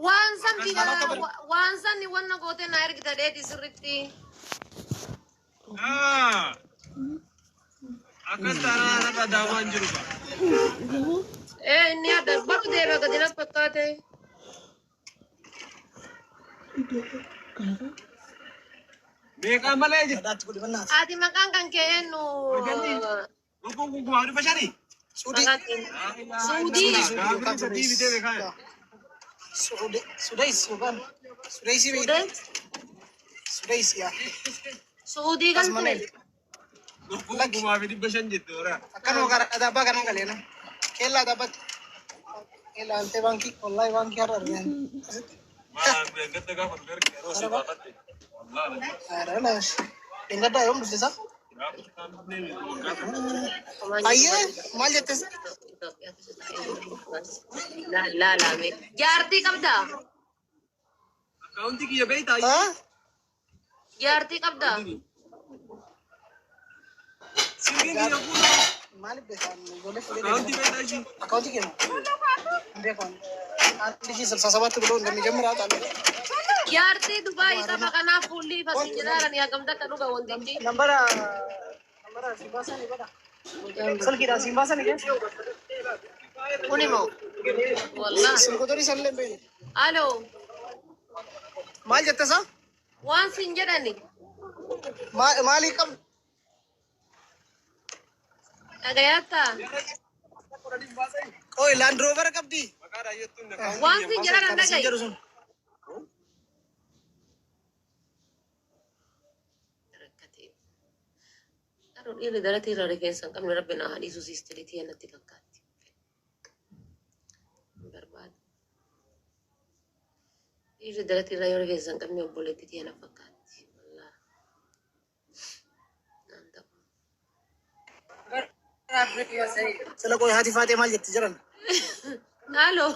Waan san Akkas biyya akka bara. waan san wanna gootee naa ergita dheedhi sirritti. Ah, Akkas taanaan har'a daawwaan jiru ba. Ee inni adda baru deema gadi na fakkaate. Meeqaa malee jira. Dhadhaatti godhi bannaati. Ati maqaan kan kee eenyu? Hojanni lukkuun kun kumaa dhibba shanii. Suudii. Maqaan kee Laa ilaaha Suudii. illallah. Suudii Gaafni yookaan sadii Sudees. bitee beekaa. Suudee Sudees yookaan Sudeesii beekti. Suudee Sudees yaa. Suudii Akkas galte. malee. Lukkuun Lakki. 1500 jette horaa. Akkanuma gara adaabbaa kanaan galeena. Keellaa adaabbaatti. Keellaa antee baankii. Wallaahi baankii har'a argeen. Asitti. Maal gadda gaafa dhufe erga yeroo si Araba. baafadhe. Wallaahi. Araba. Dhingaddaa yoom dhufte isaa? Gaafa kaan dhufnee waggaa tokko. Ayyee maal jette? Laalame. Jaartii qabdaa? Akkaawuntii kiyya beektaa? Haa? Jaartii qabdaa? Silkiin kiyya fuudhaa. Maaliif beekaan ijoollee fuudhee Akkaawuntii deemaa? beektaa ishii. Akkaawuntii kennu. Hin beekan. አንድ ሺህ ስልሳ ሰባት ብሎ እንደሚጀምር አውቃለሁ። Jaartii Dubaayii qaba kanaaf fuulli ifas jedhaarani hagam takka dhuga wantichi. Nambara nambara ሲባሰን ይበዳ ስልኪዳ ሲባሰን ይገ Kun immoo wallaahi. ስልክ ቁጥሪ ሰለን በይ Aloo maal jette sa waan sin jedhani maalii qabdu dhagayaattaa ቆይ ላንድ ሮቨር qabdi Maqaa raayyoottuun akkaawuntii waan kiyya sin hin jedhan kana sin dhagayi. jedhu sun Rakkatee. Garuu dhiirri daratii irraa rifeensa hin qabne rabbi naa hadhiisu siistiriitii natti fakkaatti. Hin barbaadu. Dhiirri daratii irraa yoo rifeensa hin qabne obboleettii tiyya na fakkaatti. Wallaahi. Naan ta'u. ስለ ቆይ haati faatee maal jetti jiran Aloo.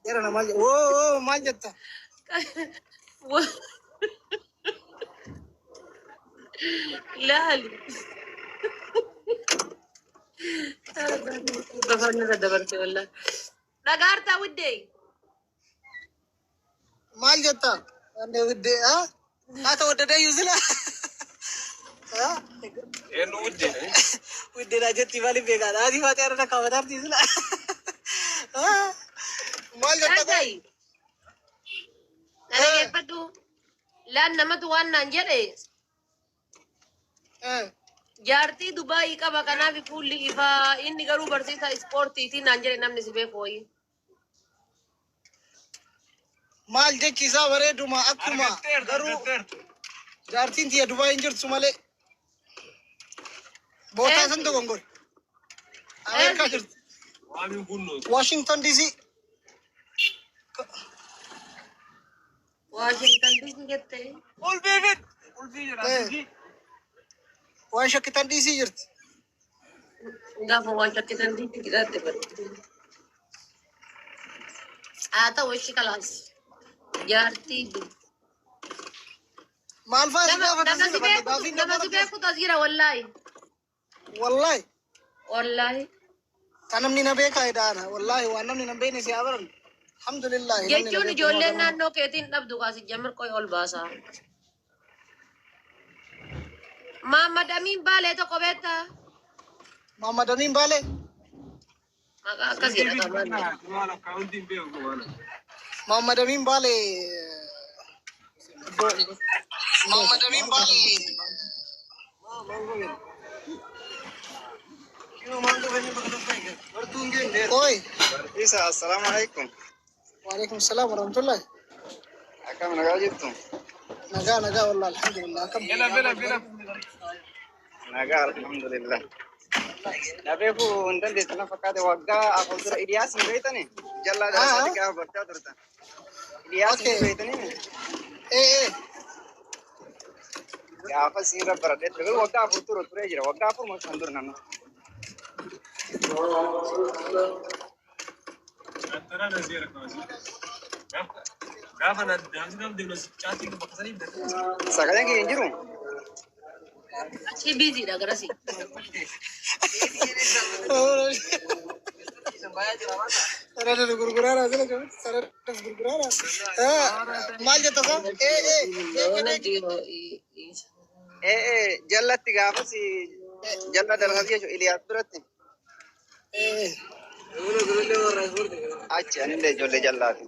jiran maal oo oo maal jetta Laali. Bafanni irra dabarte wallaahi. Dhagaartaa widdee. maal jetta አንዴ ውዴ አ አተወደደ ዩዝላ Eenyu wujjee? ውዴ ና jetti maaliif beekaa haati faatee har'a kaawwataarti sila maal jetta qoy Dhagayi. Na dhaggeeffadhu. Laan namatu waan naan jedhe jaartii Dubaayii qaba kanaaf fuulli ifaa inni garuu barsiisaa ispoortiitii naan jedhe namni si beeku wayii. maal jechi isaa bareeduma akkuma Argatteerta garuu argatteerta. jaartiin tiyya Dubaay hin jirtu malee bootaa san dogongore Ameerikaa Eessi? jirti Waamiin kunnooti. Washington DC Waashintan DC jette. Ulfii fid! Ulfii jedha silkii. Washington DC jirti Gaafa Waashintan DC jedhatte bare. Haa ta'u ishi kalaas. Jaartii maal fa'aa si nama gaafata nama sila si badda beekutu gaafiin nama nama si beekutu as jira wallaahi. wallahi Wallaahi. kan namni na beekaa jedhaana wallahi waan namni na hin beekne si haa baran alhamdulillah namni na Jechuun beeku ijoolleen nama naannoo keetiin dhabdu kaasi jamir qoy ol baasaa. Maammad Amiin Baalee tokko beektaa? Muhammad Amiin Baalee Maqaa akkas Silkii jedha fid qabaanne. bakka maal akkaawuntii hin beeku maal. Muhammad Amiin Baalee Muhammad Amiin Baalee Oi, Isa, assalaamu alaikum. waalaikum salaam warahmatullahi. Akkam nagaa jirtu? Nagaa nagaa wallah alhamdulillah akkam. Fila fila fila. Nagaa alhamdulillah. Na beeku hin dandeessu na fakkaate waggaa afur dura Iliyaas hin beektani? Jallaa Ah, darasaa gaafa barachaa turtan. Iliyaas hin okay. beektani? Eh eh. Gaafa siinra baradhee ture garuu waggaa afur dura turee jira. Waggaa afur moo shan dura naannoo. Attanaa na seera kaasii. Gaafa na daansi gaafa deemna caatii bakka sanii bitatu. Sagaleen kiyya hin jiru? Achii biiziidha garasii. Sarara gurguraara asirra jiru. Sarara gurguraara. Maal jetta isaa? Ee ee. Miliyoona dhiyoo. Ee ee jallatti gaafas jalla darasaa jechuun Iliyaas biratti. Ee. Achi anillee ijoollee jallaati.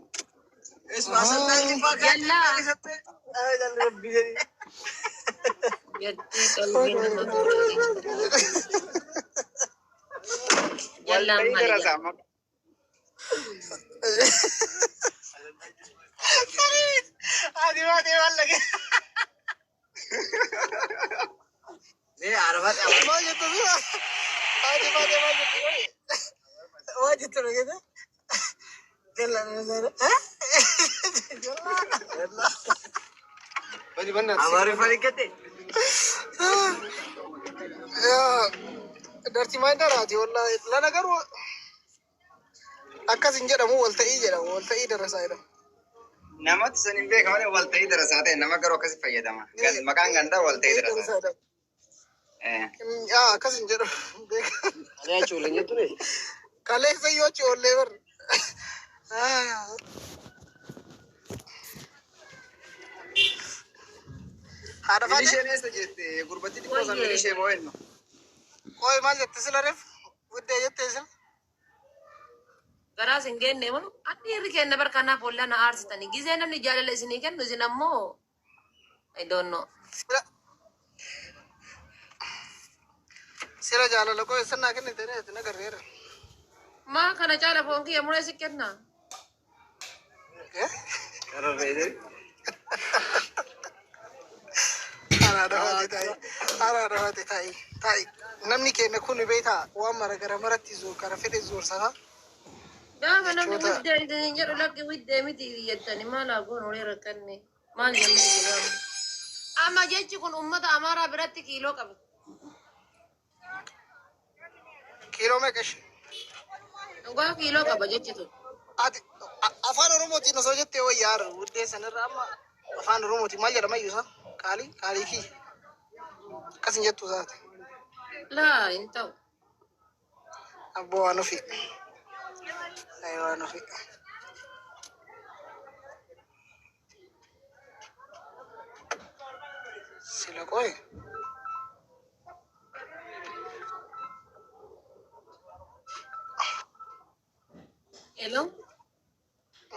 Jallaa jettee qalbiin nama tuuti. Jallaan Walta'ii maali darasaa jedha? maqaa. Ati baatee maal dhagee? Maal jettu sila? Ati baatee maal jettu? Maal jettu dhageete? Jalla jalla. Jalla. Dartii maal daraati wallahi lana garuu akkas hin jedhamu walta'ii jedhamu walta'ii darasaa jedhamu. Namatti san hin beeka malee walta'ii darasaa ta'e nama garuu akkasi fayyadama. Maqaan gandaa walta'ii darasaa. Darasaa jedhamu. Eh. Yaa akkas hin jedhamu beeka. Kaleessa iyyuu achi oollee bar. Haadha faate Milisheen eessa jette gurbatti xiqqoo san Wayyee. milishee moo eenyu? qoy maal jette sila reef guddee jettee sila. Garaas hin geenne moo dhiirri kenna bar kanaaf ollaa na aarsitanii gizee namni jaalala isinii kennu isin ammoo I don't know. Sila sila jaalala qoy sannaa kennite reeti na garreera. Maa kana caala foon kiyya muree si kenna. Araada faate taa'i. Araada faate taa'i. Taa'i. Namni keenya kun beektaa waan mara gara maratti zuur kara fedhe zuursata. Gaafa namni Jechoota widdee isin jedhu lakki widdee miti jettani maal haa goonu horii rakkanne maal jennee jedhamu. Amma jechi kun uummata Amaaraa biratti kiiloo qaba. Kiiloo meeqa ishee? Dhugaa kiiloo qaba jechi tun. Ati afaan Oromootiin osoo jettee wayyaa wuddee sanarra amma afaan Oromootiin maal jedhama iyyuu isaa? Qaalii qaalii kii akkas hin jettu isaati. Laa hin ta'u. Abboo waan ofii. Ayi waan ofii. Sila qoy. Hello?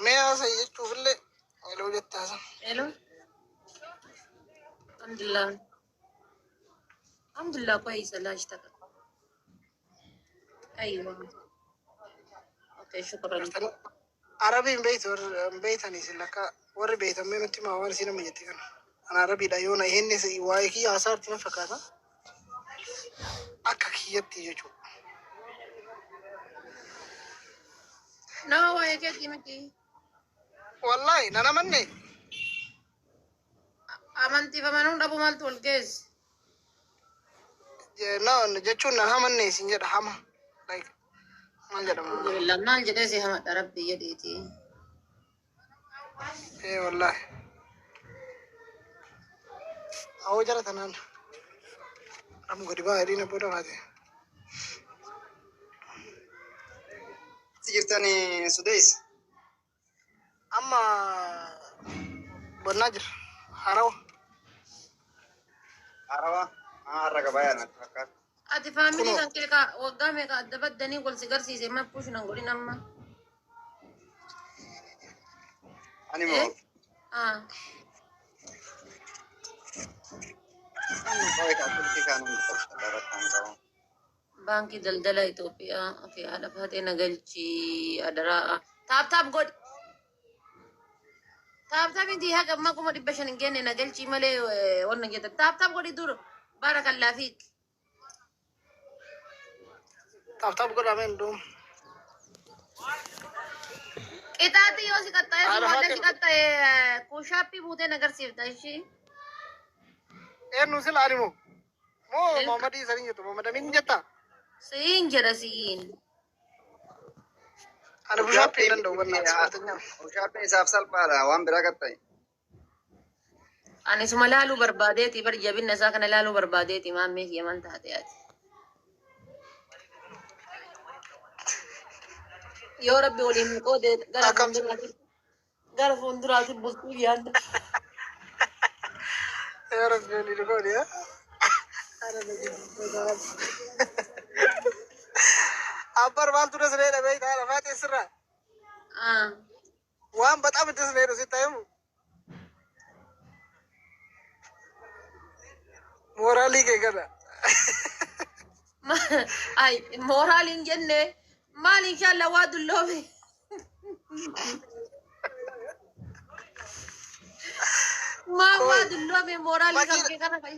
Mee haasa'e jechuufillee yeroo jette haasa. Hello? Alhamdulillah. Alhamdulillah كويسة لا اشتغل. أيوة. Okay شكرا. Arabiin beeytu warri beeytanii sin lakka warri beeytan mee nutti himaa waan isin amma jette kana. Ana Arabiidha yoona inni waa'ee kiyya haasaa arti na fakkaata. Akka kiyyatti jechuudha. Nama waa'ee keetii miti. Wallaahi nan amanne. Amantiif amanuun dhabu maaltu wal geesse? Na jechuun nan amanne isin jedha hama. Like maal jedhama? Alhamdulillah maal jedhee si hamadha rabbi jedheeti. Ee wallaahi. Awoo jara tanaan. Ramu gadi baa hiriina booda baate. Si jirtan Sudeis. Amma bonnaa jira. Harawa. Harawa. Har'a gabaa natti fakkaata. Ati faamilii Kunoo. kan kee ka waggaa meeqa adda baddanii wal si garsiise ma push nan godhin amma. Ani Eh? moo Ah. qoy kaafiltii kaan hundi irratti qabu. Baankii daldala Itoophiyaa. Okay, haadha faatee nagalchii adaraa. Tap tap godhi. Tap tap inti haga ammaa 500,000 hin genne nagalchii malee wanna jettan. Tap tap godhi dur. Baarakallaa fiik. Tap tap godhamee hunduun. Qixaaxii yoo si qaxxa'e Haadha si faatee si qaxxa'e kushaappii buutee nagarsiifta ishii. Eenyu sila ani moo? Moo Muhammadii sanii jettu Muhammad Amin jetta? Siin jedha siin. Ani bushaappii hin danda'u bannaa ispoortinyaa. Bushaappii isaaf salphaadha waan biraa qaxxa'e. Ani suma laaluu barbaadeeti bar jabina isaa kana laaluu barbaadeeti maammee kiyya man taate ati. Yoo Rabbi waliin nu qoode gara Akkam fuulduraatti gara fuulduraatti bultuu yaadda. Yaa Rabbi waliin nu qoode yaa. Abbar maaltu das na jedha beektaa lafaa teessirraa. Ah. Waan baxaam itti na jedhu sitti himu. Mooraalii kee kana. Ay, mooraaliin jenne maal inshallah waa dulloome. Maal waa dulloome mooraalii kan kee kana fa'i.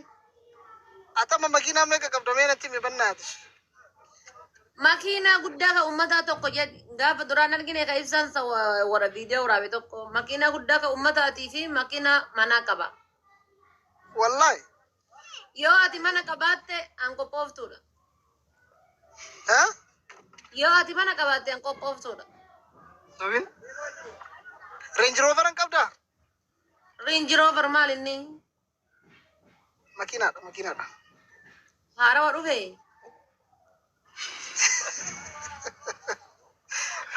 Atama makiinaa meeqa qabda mee natti himi bannaati. Makiinaa guddaa kan uummataa tokko jedhi gaafa duraan argine kan ibsaan sa warra viidiyoo waraabe tokko makiinaa guddaa kan uummataatii fi makiinaa manaa qaba. Wallaahi. Yoo ati mana qabaatte an qophooftuudha. Ha? Yoo ati mana qabaatte an qophooftuudha. Sobin? Range Rover hin qabdaa? Range Rover maal inni? Makiinaadha makiinaadha. Haarawa dhufe.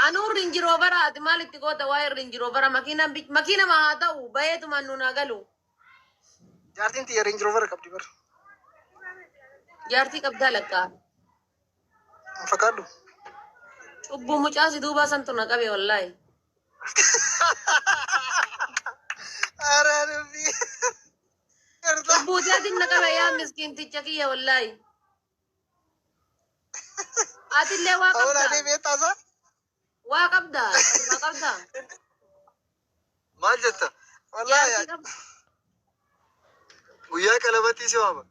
Anuu Range Rover ati maal itti goota waa'ee Range Rover makiinaan makiinama haa ta'u bayeetumaan nuun haa galu. Jaartiin tiyya Range Rover qabdi bara. Jaartii qabdaa lakkaa. Hin fakkaadhu. Cubbuu mucaa si duubaa santu na qabe wallaahi. Ara dubbii. Cubbuu teetiin na qabe yaa miskiinticha kiyya wallaahi. Atillee waa Awwaala qabdaa. adii beektaa isaa? Waa qabdaa. Waa qabdaa. Maal jetta? Wallaahi. Jaartii qabda. Guyyaa qalabatii si waama.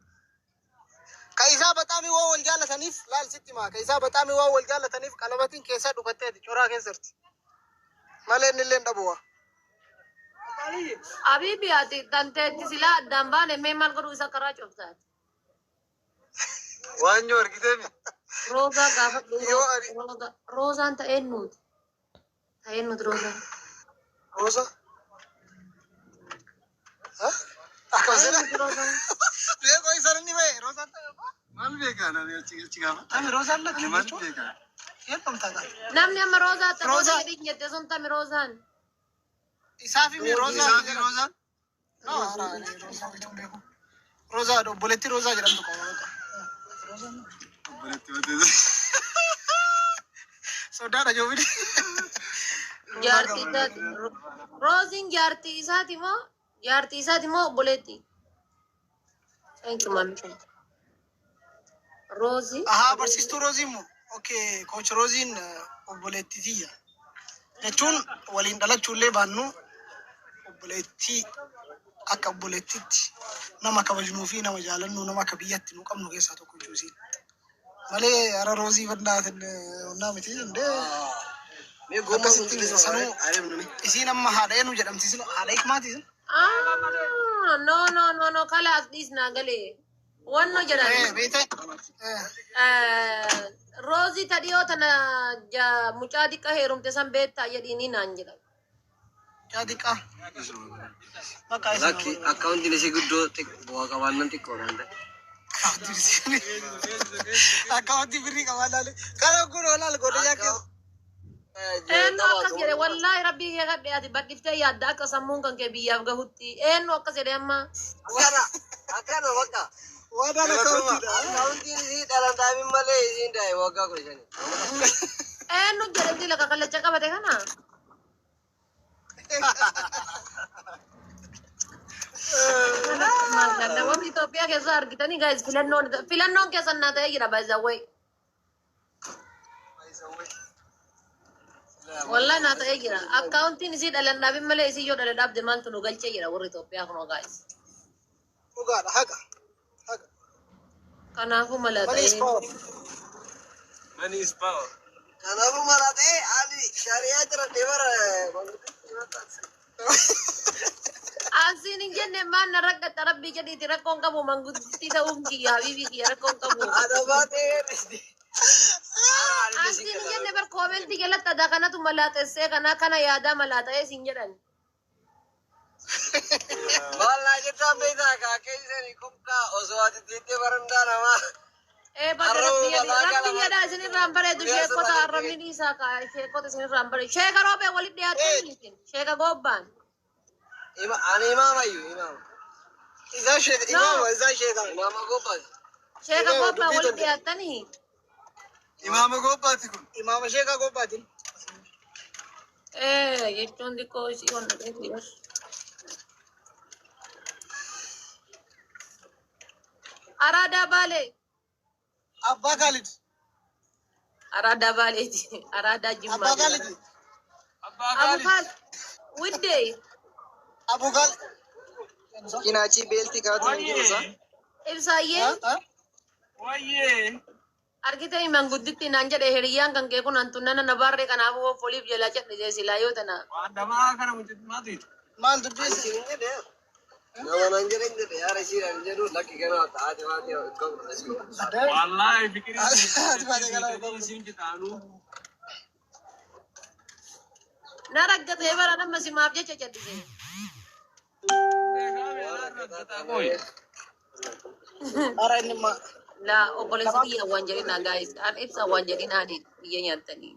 Ka isaa bataami waan wal jaalataniif laal sitti maa ka isaa bataami waan wal jaalataniif qalabatiin keessaa dhukatteeti coraa keessatti. Malee inni illee hin dhabu waa. Habibi ati tanteetti silaa addaan baane mee maal godhuu isa karaa cuftaati. Waan nyoo argiteemi? Roozaa gaafadhu. Yoo ani Roozaa roozaan ta'een nuti. Ta'een nuti roozaan. Rooza. Ha? Akkam Ta'een sila? nuti roozaan. Beekoo isaan inni bahe roozaan ta'e. Maal beekaa namni achi achi gaafa? Tami roozaan lakki Ani maal jechuun beekaa? eenyumtaa ta'a. Namni amma roozaa ta'e Roozaa. jedhin jette sun tami roozaan. Isaa fi mi roozaa Isaa fi roozaan? No, ara ani roozaa bituun beeku. Roozaa obboleettii roozaa jedhamtu qaba. Obboleettii mateessa. Sodaadha joobini. Jaartii isaati. Rooziin jaartii isaati moo jaartii isaati moo obboleettii? Thank you mami. Roozii. Ahaa, barsiistuu Roozii immoo. Okay, coach Rooziin obboleettii tiyya. Jechuun waliin dhalachuullee baannu obboleettii akka obboleettiitti nama kabajnuu fi nama jaalannu nama akka biyyatti nu qabnu keessaa tokko jechuusiin. Malee hara Roozii bannaatin onnaa miti indee akkasitti sanuu isiin amma haadha eenyu jedhamti isin haadha hikmaati isin. Ah, no no no no kalaas dhiisnaa galee. Wanno jedhan. Beekte. Roozii ta dhiyoo tana mucaa xiqqaa heerumte san beektaa jedhiini naan jedhan. Mucaa xiqqaa. Bakka isin. Lakki akkaawuntiin isii guddoo bu'aa qabaannan xiqqoodhaan ta'e. Akkaawuntii birrii qabaa laale. Kana kun olaal godhee keessa. Eenyu akkas jedhe wallaahi rabbii kee kadhe ati badhiftee yaadda akka sammuun kan kee biyyaaf gahutti. Eenyu akkas jedhe amma? Akkana akkana bakka. Waadaan akkaawuntiidha. Akkaawuntiin isii dhalan dhaamin malee isiin daa'e waggaa 15. Eenyu jedhe sila kakallacha qabate kana? Maashaallah warri Itoophiyaa keessa argitanii guys filannoon filannoon keessan naa ta'ee jira by the way. Wallahi naa ta'ee jira. Akkaawuntiin isii dhalan dhaabin malee isii yoo dhala dhaabde maaltu nu galchee jira warri Itoophiyaa kunoo guys. Dhugaadha haqa. Haqa. Kanaafuu mala Money is ta'ee. power. Money is power. Kanaafuu mala ta'e ani shari'aa jira deemara. Ansiin hin jenne maan na rakkata rabbii jedhiiti rakkoon qabu mangudditti ta'uun kiyya habiibii kiyya rakkoon qabu. Adabaa ta'ee. Ansiin hin jenne bar koomentii jalatti adaa kanatu malaaxessee kana kana yaadaa malaaxa'ee siin jedhan. Maal naa jettaan beektaa kaakee isanii kubkaa osoo ati teettee barandaa namaa. Ee bada Arraba rabbi jedhi balaa rabbi gala jedha isinirraan bareedu Guyyaa sheekota sirraa arrabni dhiisaa kaa sheekota isinirraan bareedu. Sheeka roobee walitti dhiyaattanii isin sheeka gobbaan. Ani imaama iyyuu imaama. Isaa sheeka No imaama isaa sheeka. Imaama gobbaati. sheeka Imaama gobbaan dubbii walitti tolche. dhiyaattanii. Imaama gobbaati kun. Imaama sheeka gobbaatiin. Ee jechuun xiqqoo isii onna dheetti. Araadaa Baalee. Abbaa Kaalid. Araadaa Baaleeti. Araadaa Abbaa Jimmaa Kaalid. jedhama. Abbaa Kaalid. Abukaal widdee Abu Kaalid. Kinaachi beelti kaatu hin jiru isaa. Wayyee. ibsaayyee Wayyee. argite mangudditti naan jedhe hiriyyaan kan kee kun antunnana na barree kanaafuu offoliif jalaa cadhisee silaa yoo tana. Waan damaa kana mucatti maatu hiitu. Maal Ani dubbii siin hin jedhe. Nama naan jedhe hin jedhe yaara ishiidhaan hin jedhu lakki kana taate waate qabu. Wallaahi fikirii Ati baatee galaa isin isin jitaanuu. Na raggatee bara nama simaaf jecha cadhisee. Ara inni ma Laa obboleessa kiyya waan jedhin guys an ibsa waan jedhin ani biyya nyaattanii.